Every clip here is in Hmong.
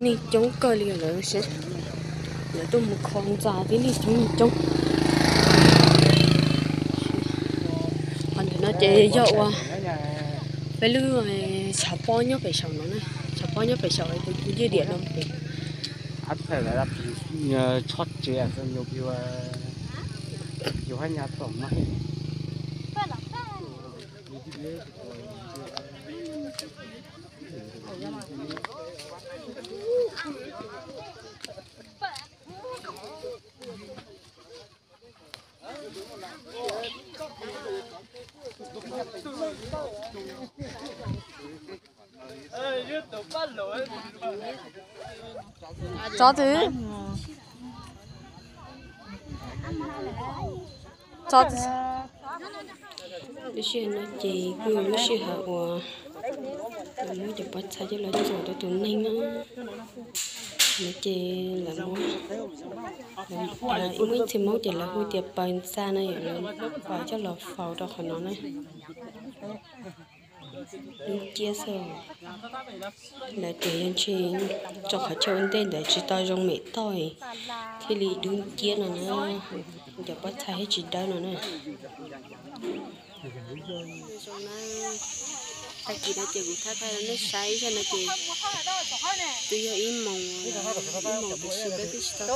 Neeg coob kawg li lawm, lawv tuaj mus kho ntxa tib neeg coob coob. Qhov ntawm no ces yog ua peb lub tshav pob nyob pem saum no na, tshav pob nyob pem saum tus kwj diam no pem. Tsov twg? Tsov twg? Lub sij hawm no ces kuj yog lub sij hawm uas lawv muab cov pob txha coj los txuas rau tus neeg na. No ces lawv muab, muab ib txhia Hmoob ces lawv hu tias paws ntxa no, lawv paws coj los faus rau qhov no na. Dub nciab xwb. Lawv tias yog ntshe tso qhov chaw ua ntej ntawd tsis tau zoo mem toj thiaj li dub nciab no na. Cov pob txha thiaj tsis dawb no na. Tag kis no ces kuv thaij thaij rau nej saib, ib zaug no ces twb yog ib moos, ib moos tiam sis peb twb tsis tau noj.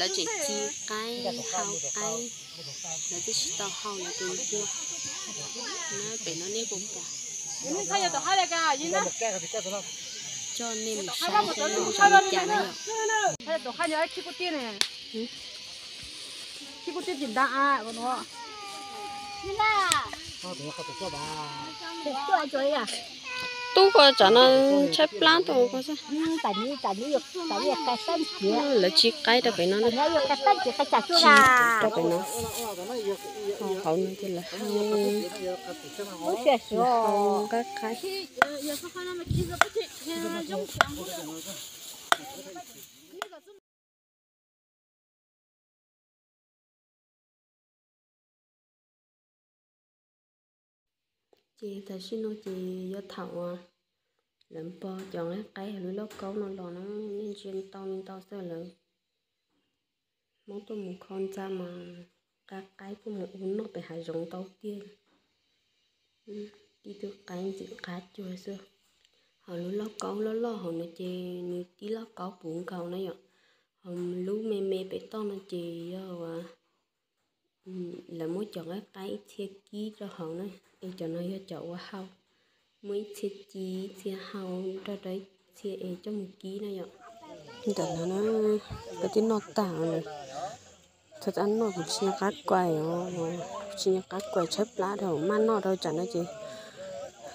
Lawv tseem ci qaib hau qaib, lawv twb tsis tau hau lawv tus npua. Na pem no nej puas pom? Coj nej mus saib seb zoo li cas na yom. Tub ko tsam no tshaib plab tuaj ko xwb. Lawv ci qaib rau pem no, ci rau pem no. Hauv no ces lawv hau, hau nqaij qaib. Ces tam sim no ces yog thaum uas lawv npo cov nqaij qaib hauv lub lauj kaub no los na, nej ntsia ntau li ntau xwb lawm. Hmoob tuaj mus kho ntxa mas nqa qaib tuaj mus ua noj pem hav zoov ntau tiag. Tib tug qaib ntxim qab cuag xwb. Hauv lub lauj kaub loj loj hauv no ces nws tib lauj kaub puv nkaus na yom. Hauv lub me me pem toj no ces yog uas lawv muab cov nqaij qaib ib txhia kib rau hauv na, es cov no yog cov ua hau. Muaj ib txhia ci ib txhia hau nrog rau ib txhia es coj mus kib na yom. Ntawm no na, peb twb noj tag lawm. Txhob tab noj kuv tsis nco qab kuais os, kuv tsis nco qab kuais tshaib plab dhau, maj noj dhau tsam no ces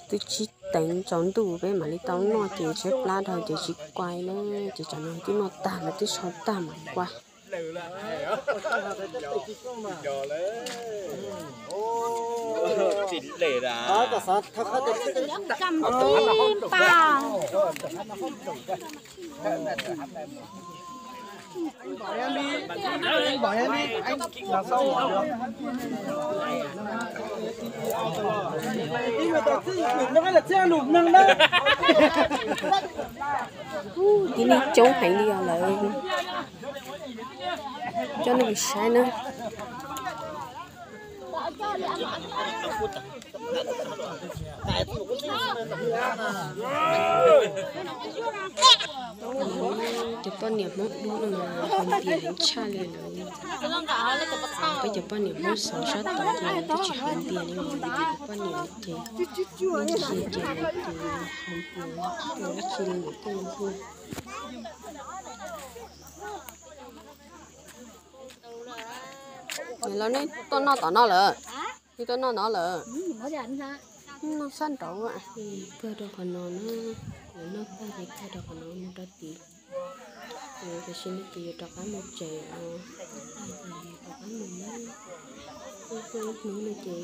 twb tsib teev tsaus ntuj peb mam li tau noj ces tshaib plab dhau ces tsis kuais na, ces tsam no twb noj tag lawm twb sau tag mam kuais. Tib neeg coob heev li os lawm. Coj nej mus saib na. Cov poj niam Hmoob Dub no mas haus npias heev tshaj li lawm. Peb cov poj niam Hmoob Xov sab tod ces twb tsis haus npias li, cov poj niam ces ib txhia ces haus npias tuaj ib txhia li ntawm tej npua. Los nej tuaj noj tom no lawm, nej tuaj noj no lawm. Noj sab nraud. Kawg rau qhov no na, lawv noj tag ces kawg rau qhov no mus rau tid. Tam sim no ces yuav rov qab mus tsev os, noj tag ces rov qab mus na. Tuaj ib hnub no ces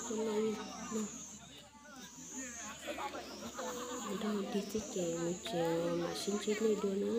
tuaj noj ib hnub. Mus rau mus tig txij ces mus tsev mam sib ntsib nej dua na.